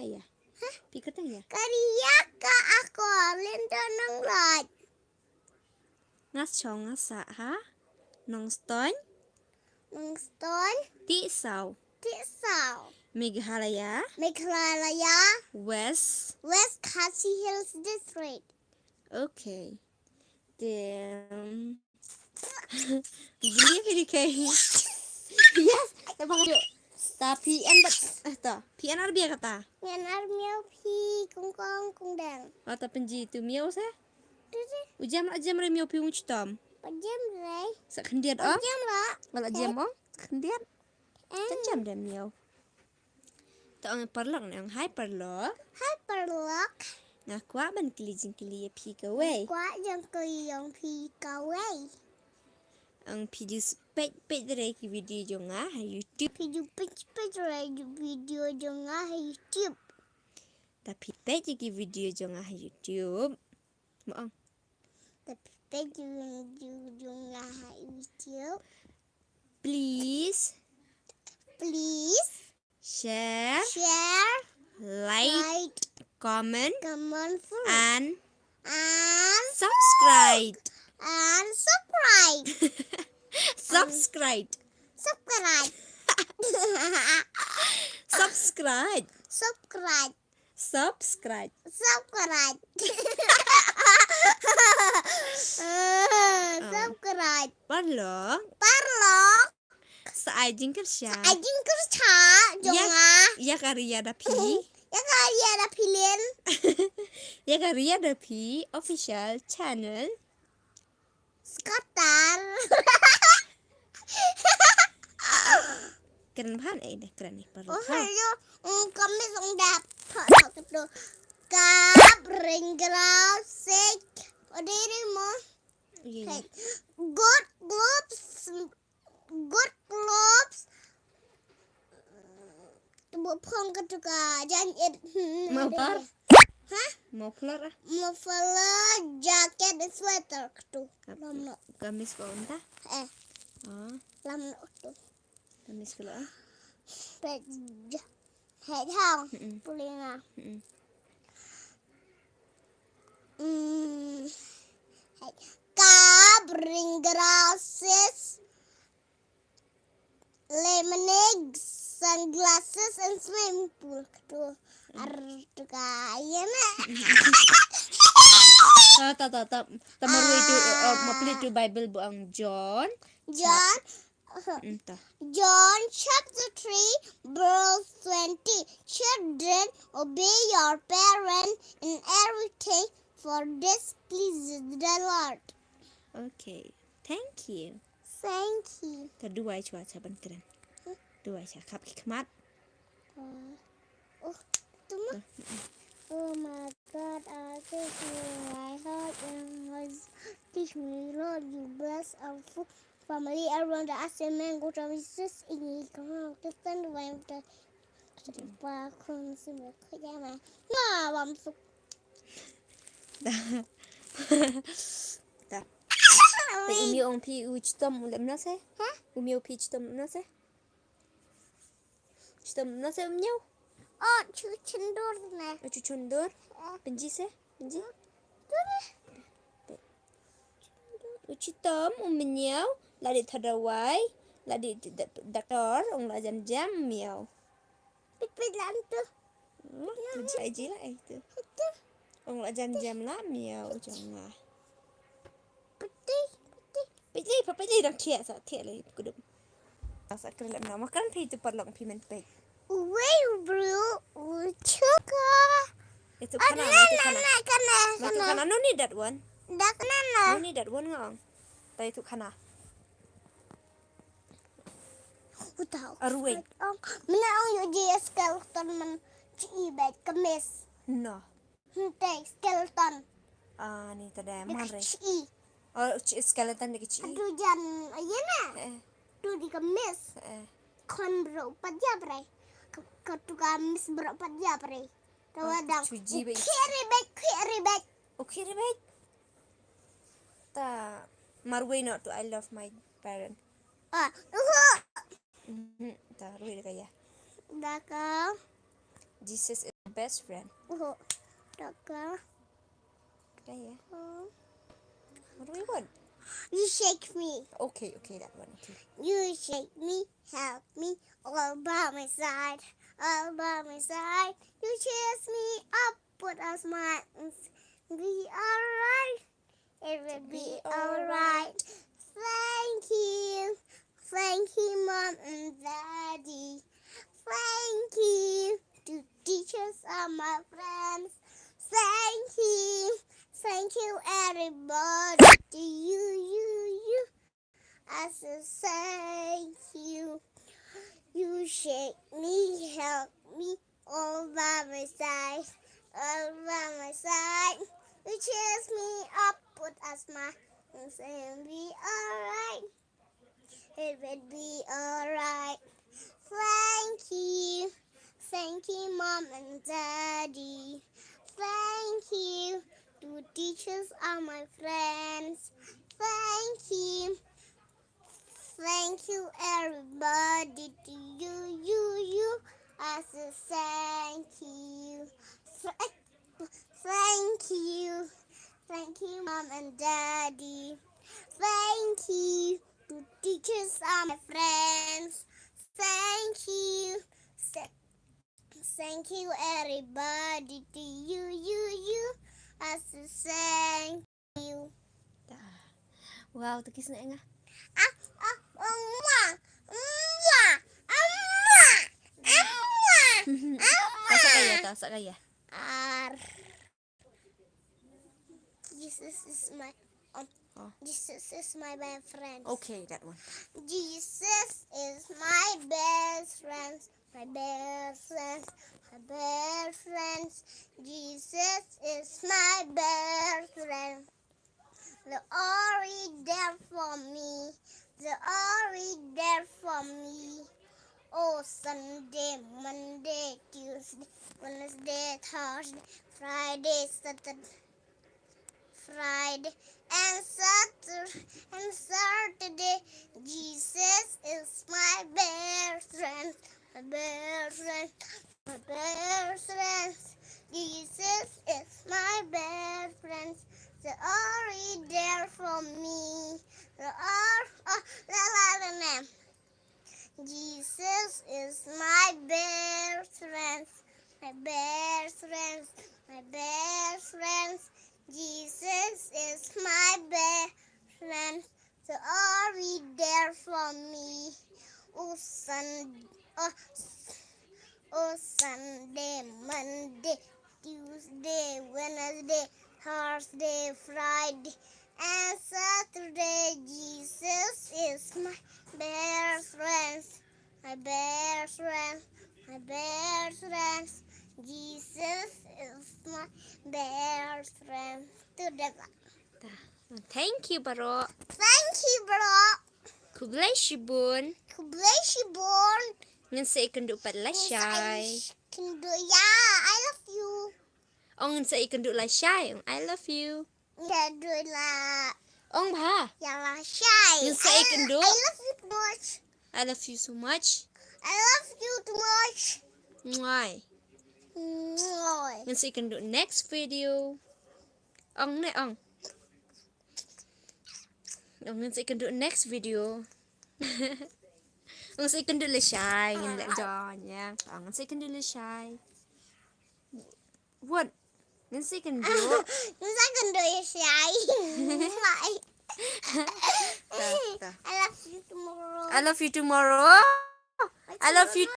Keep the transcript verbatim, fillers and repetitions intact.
Ïa. Phi kyrteng ïa. Ka Ria ka Akor, Lynton Nonglait. Nga Shong, nga Sah ha. Nongstoiñ. Nongstoiñ. Tisaw. Tisaw. Meghalaya. Meghalaya. West. West Khasi Hills District. Okay. Te, um, gili phi dei kai. Yes. Te ba ka ju. Ta phi en bat. Eh, ta. Phi en ar bia kata. Ngan ar miau phi kong kong kong dang. Oh, ta pynji tu miau se. Tu tu. U jem la jem re miau phi ung chitom. Pa jem re. Sa khyndiat. Pa oh. Jem la. Wala jem oh. Khyndiat. Eh. Tan jem de miau. To ong paralok ne ong hai paralok. Hai paralok. Nga kwah ban kylli jingkylli ïa phi kawei. Kwah jingkylli ïa phi kawei. Ong phi ju peit peit re ki video jong nga ha YouTube. Phi ju peit peit re ki video jong nga ha YouTube. Ta phi peit ki video jong nga ha YouTube. Mo ong. Ta phi peit ki video jong nga ha YouTube. Please. Please. Share, share, like, like, comment, comment, and, and subscribe. And subscribe. Subscribe. Subscribe. Subscribe. Subscribe. Subscribe. Subscribe. Ah, subscribe. Paralok. Paralok. Sa ai jingkyrshah. Sa ai jingkyrshah jong nga. Ïa ka Ria da phi. Ïa ka Ria da phi Lin. Ïa ka Ria da phi official channel. Skatar. Kren bha ne, eh, kren ne, paralok. Oh, hello. Mm, kami song dap. Thok, thok, thok. Kap, ring, grau, sik. Odiri mo. Iya, iya. Hey. Good globes. Good clothes. Mo phong ka tu ka jan it. Mo par? Ha? Mo flor ah. Mo flor jacket sweater ka tu. Lam no. Kamis ko unta? Eh. Ah. Lam no tu. Kamis ko ah. Pet ja. Hei hau. Mm-mm. Pulinga. Mm-mm. Mm. Hei. Covering glasses, lemonade, sunglasses and swimming pool. Ketu. Ar tu ka ïa na. Ta ta ta ta. Ta marwei tu, eh, eh, ma plie tu Bible ba ong John. John. Entah. John chapter three, verse twenty. Children, obey your parents in everything, for this pleases the Lord. Okay. Thank you. Thank you. Ta duwai shuwa sha ban kren. Huh? Duwai sha khap ki khmat. Uh, oh, tu mah. Duh, mm-mm. Oh my God, I just feel my heart and my, teach me, Lord, you bless our food, family, everyone that I say, man, go to Jesus, in ye come out, to stand by the pa khun sim khaya ma. Ma, wam suk. Da. Da. Te u miaw ong phi u chitom u lem na se? Ha? U miaw phi chitom na se? Chitom na se u miaw? Oh, chu chendur na. Oh, chu chendur? Eh. Penji se? Penji? Tu ni. U chitom u miaw, la dei thadawai, la dei d-, d-, doktor, ong la jam jam miaw. Pit pit lan tu. Hmm, tu jai ji la ai tu. Tu. Ong la jam jam la miaw jong nga. Piti, piti. Piti, pa piti dang thiah sa thiah lei kudup. Sa kren lem na ma kren phi tu paralok phi men peit. Uwei u briew u chuka. Itu khana, itu khana. Itu khana. No need that one. Dak nana. No need that one nga ong. Ta itu khana. Arwei. Mynta ong ïoh ji skeleton man chi i bad ka miss. No. Hynte skeleton. Ah, ni ta dei man re. Chi i. Oh, chi skeleton de chi i. Adu jan aye na. Eh. Tu di ka miss. Eh. Kon bro pat jap re. Ka, ka tu ka miss bro pat jap re. Tawa dang. Chuji be. Khiri be, khiri be. Oh, khiri be. Ta marwei no tu I love my parent. Ah, uhu. Mhm, ta rwai da ka ïa. Da ka. Jesus is Best friend. Oh, Doctor. Okay, yeah. Oh. What do we want? You shake me. Okay, okay, that one. Okay. You shake me, help me, all by my side, all by my side. You cheers me up, put a smile, and s- we alright. It will be Be alright. Thank you. Thank you, Mom and Daddy. Thank you to teachers and my friends. Thank you. Thank you, everybody. To you, you, you. I say thank you. You shake me, help me, all by my side, all by my side. You cheers me up, put a smile, and say we alright. It will be alright. Thank you. Thank you, Mom and Daddy. Thank you to teachers and my friends. Thank you. Thank you, everybody. To you, you, you. I say thank you. Th- Thank you. Thank you, Mom and Daddy. Thank you to teachers and my friends. Thank you. Th- Thank you, everybody. To you, you, you. I say thank you. Wow, to kiss na nga. Ah, ah, mwah, mwah, mwah, mwah. Ta sa kaya, ta sa kaya. Ar. Jesus is my um, Oh. Jesus is my best friend. Okay, that one. Jesus is my best friend. My best friend. My best friend. Jesus is my best friend. They're always there for me. They're always there for me. Oh, Sunday, Monday, Tuesday, Wednesday, Thursday, Friday, Saturday, Friday, and Saturday, and Saturday. Jesus is my best friend, my best friend, my best friend. Jesus is my best friend. They're always there for me. They're all, oh, la, la, la, la. Jesus is my best friend, my best friend, my best friend. Jesus is my best friend. They're always there for me. Oh, Sun, oh, s- oh, Sunday, Monday, Tuesday, Wednesday, Thursday, Friday, and Saturday. Jesus is my best friend. My best friend. My best friend. Jesus is my best friend. Together. Thank you, bro. Thank you, bro. Khublei shibun. Khublei shibun. Ngin sa ïakynduh pat lashai. Kynduh, yeah, I love you. Ong ngin sa ïakynduh lashai. Ong I love you. Kynduh la. Ong bha. Yeah, lashai. Ngin sa ïakynduh. I love you too much. I love you so much. I love you too much. Mwah. Mwah. Ngin sa ïakynduh next video. Ong ne ong. Ong ngin sa ïakynduh next video. Ong sa ïakynduh lashai ngin leh don, yeah. Ong ngin sa ïakynduh lashai. What? Ngin sa ïakynduh. Ngin sa ïakynduh lashai. Bye. Ta, ta. I love you tomorrow. I love you tomorrow. I love you